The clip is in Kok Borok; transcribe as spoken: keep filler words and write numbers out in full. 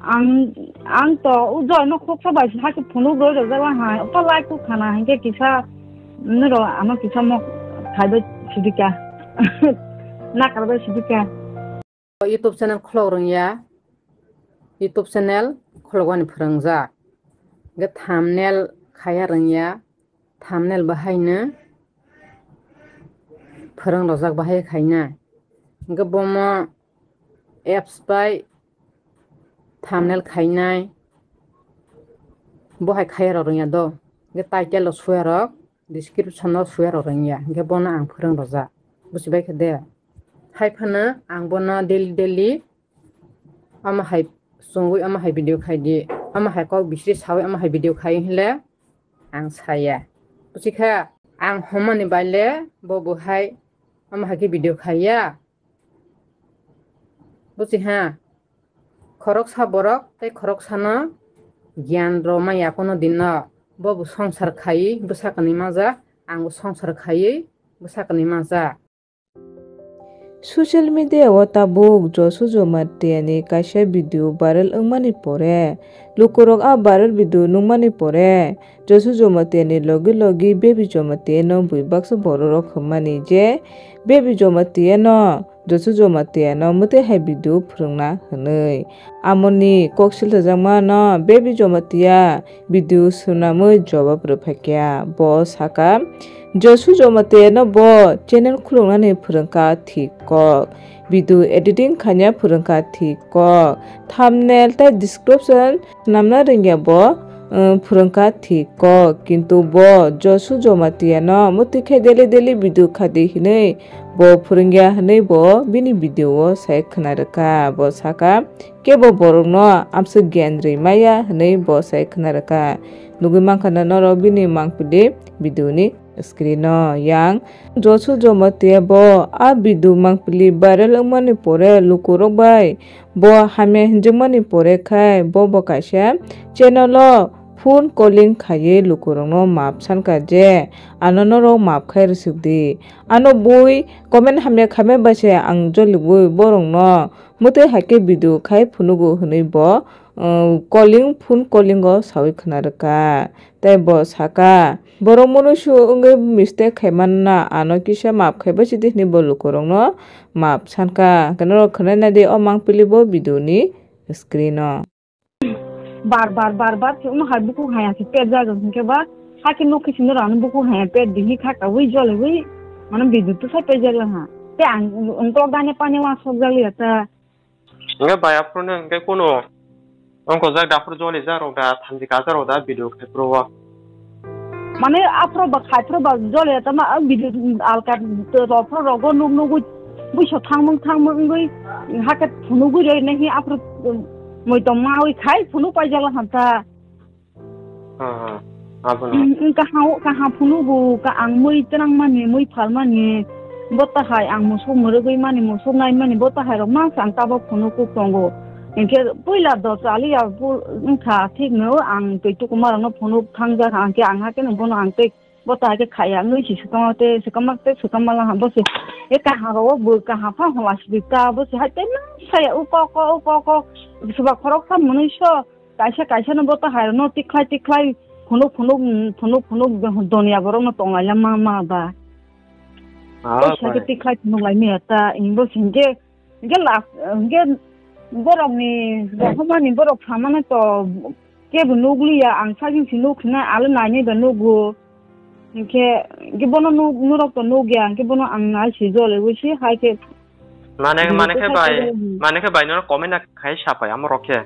Ang, ang to o joy no khoksa bai hakhe phunuk roi rojak la hai. Opa lai kuk khana hinkhe kisa nuro ano kisa mok khaibai sudika. Nakar bai sudika. YouTube channel khulok rwngya. YouTube channel khulok wani phwrwngjak. Hinkhe thumbnail khaiya rwngya. Thumbnail bahaino phwrwng rojak bahai khaina. Hinkhe bomo apps bai thumbnail khainai. Bo hai khaiya rok rwngya do. Hinkhe title o suya rok, description o suya rok rwngya. Hinkhe bono ang phwrwng rojak. Buchibai khe de. Hai phano ang bono daily daily omo hai chwngwi omo hai video khai di, omo hai kok bisri sawi omo hai video khai hinle ang saya. Buchikha ang homani baile bo bo hai omo hai khe video khaiya. Buchiha khoroksa borok tei khoroksano giyan rwmaya kono dinno bo bo songsar khaiwi bwsa kwnwi majak, ang bo songsar khaiwi bwsa kwnwi majak. Social media o tabuk Josu Jamatia ni kaisa video viral wngmani pore, lukurok a viral video nukmani pore, Josu Jamatia ni logi logi Baby Jamatia no bui baksa bororok hwnmani je Baby Jamatia no Josu Jamatia no mwtwi hai video phwrwngna hwnwi. Amoni kok silchajakma no Baby Jamatia video swnamwi jawab rwphaikha. Bo sakha, Josu Jamatia no bo channel khuluknani phwrwngkha thik kok. Video editing khaina phwrwngkha thik kok. Thumbnail tei description swnamna rwngya bo, uh, phwrwngkha thik kok. Kintu bo Josu Jamatia no mwtwi khe daily daily video khadi hinwi bo phwrwngya hinwi bo bini video o sai khwna rwkha. Bo sakha, kebo borokno amswk giyan rwi maya hwnwi bo sai khwna rwkha. Nugwi mankha na norok bini mangpili video ni screen o. Yang Josu Jamatia bo a video mangpili viral wngmani pore lukurok bai bo hamya hinjwkmani pore khai bo bo kaisa channel o phone calling khaiwi lukurokno map sankha je ano norok map khai rwswk di. Ano bui comment hamya khaima bai se ang joliui borokno mwtwi hai khe video khai phunugo hwnwi bo, uh, calling, phone calling o saui khwna rwkha. Tei bo sakha, borok mwnwi su wngwi mistake khai manna, ano kisa map khai bai sidi hwnwi bo lukurokno map sankha. Hwnkhe norok khwnai naidi o mangpili bo video ni screen o. Bar bar bar bar se omo hai bukhuk haya se pet jagwk hinkhe ba hakhe nuk khe simi rano bukhuk haya pet di hi kha kaui joliui mane bidut tu sai pet jak lang ha. Te ang ungkok dane pani wa sok jak liya ta. Hingke bai aphuru no hingke kunu ongko jak da aphuru joli jak rok da thanji kacha rok da video khai phuru o. Mane aphuru ba khai phuru ba jole tama a video alka to ro phuru rogo nuk nugui buiso thangmung thangmung wngui hake phunugui roi nahi aphuru moi tong ma oi khai phunuk pai jak la hamta. Ha ha. Abono. Kaham kaham phunugu ka ang moi tenang mani moi phal mani bo tahai ang musuk murugui mani musuk nai mani bo tahai rok ma ang tabok phunuk kuk tongo. Hingke puila do chali ya wngkha thik no ang tei tukumarokno phunuk thangjak hingke ang hakeno bono ang tei bo ta hakhe khaya wngwi si swkang te swkang te swkang mala bo se e kaham ro bo kaham pha hola si ta bo se hai te ma saya u ko ko u ko ko suba khorok sa mwnwi so kaisa kaisa no bo ta hai no tikhlai tikhlai phunuk phunuk phunuk phunuk donya borok no tonglai ma ma ba. Ah, ko sa ke bai. Tikhlai phunuk lai mi ta in bo se hingke Hingke last, hingke borokni rohormani borok samano to kebo nukliya, ang sajing si nukna, alo nainai da nugo. Hingke, hingke bono nuk-, norok to nukya, hingke bono ang nai si jole, buisi, hai khe. Mane, hingke mane khe bai, sai khe mane khe bai, nono comment na khai sapai, amo rok khe.